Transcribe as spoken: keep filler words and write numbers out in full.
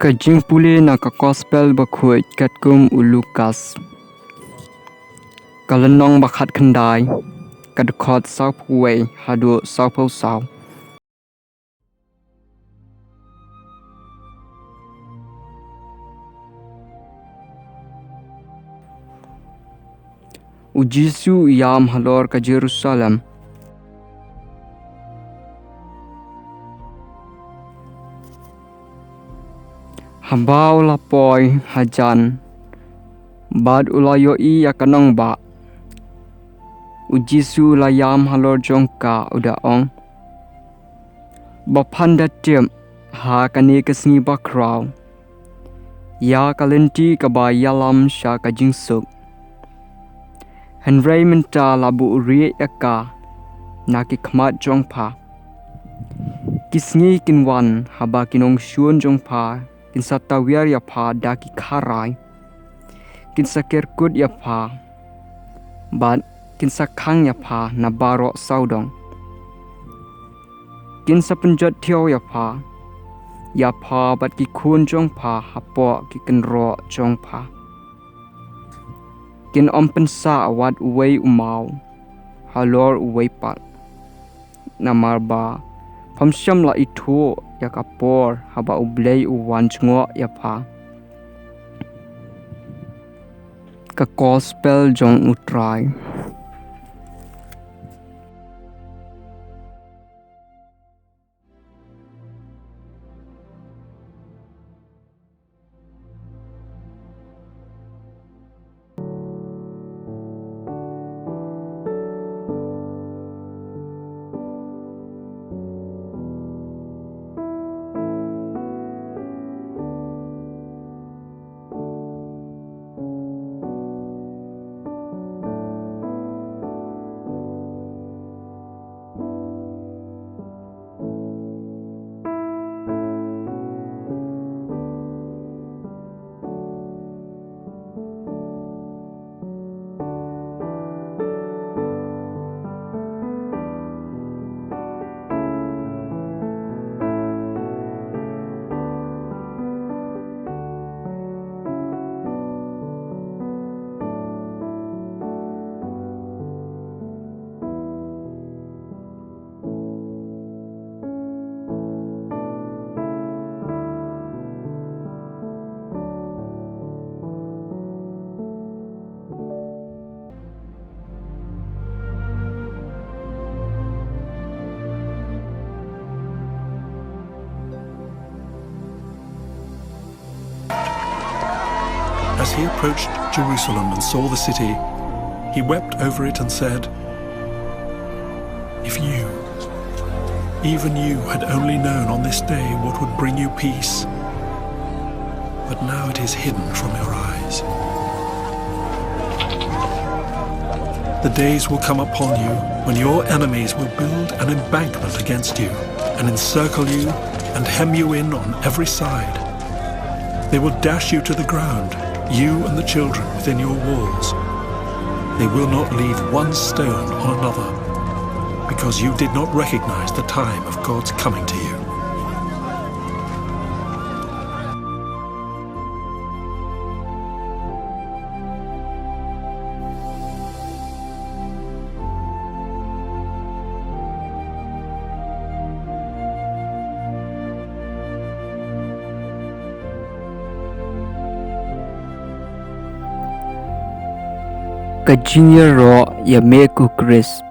Ka jingpule na ka Gospel Bakhuid katkum u Lukas. Ka lynnong ba khatkhyndai, ka dkhot sawphew wei haduh sawphew saw. U Jisu u ïam halor ka Jerusalem. Haba u la poi hajan bad u la ïohi ïa ka nongbah, u Jisu u la ïam halor jong ka, u da ong: Ba phan da tip ha kane ka sngi bakhraw ïa ka lynti kaba ïalam sha ka jingsuk. Hynrei mynta la buh rieh ïa ka na ki khmat jong pha. Ki sngi kin wan haba ki nongshun jong pha kin sa tawiar ïa pha da ki kharai. Kin sa kerkut ïa pha bad kin sa khang ïa pha na baroh sawdong. Kin sa pynjot thiaw ïa pha, ïa pha bad ki khun jong pha hapoh ki kynroh jong pha. Kin ym pynsah wat uwei u maw halor uwei pat. Namar ba pham shym la ithuh ïa ka por haba U Blei u wan jngoh ïa pha. Ka Gospel jong U Trai. As he approached Jerusalem and saw the city, he wept over it and said, "If you, even you, had only known on this day what would bring you peace, but now it is hidden from your eyes." The days will come upon you when your enemies will build an embankment against you and encircle you and hem you in on every side. They will dash you to the ground, you and the children within your walls. They will not leave one stone on another, because you did not recognize the time of God's coming to you. Ka jingïaroh ïa me ko Khrist.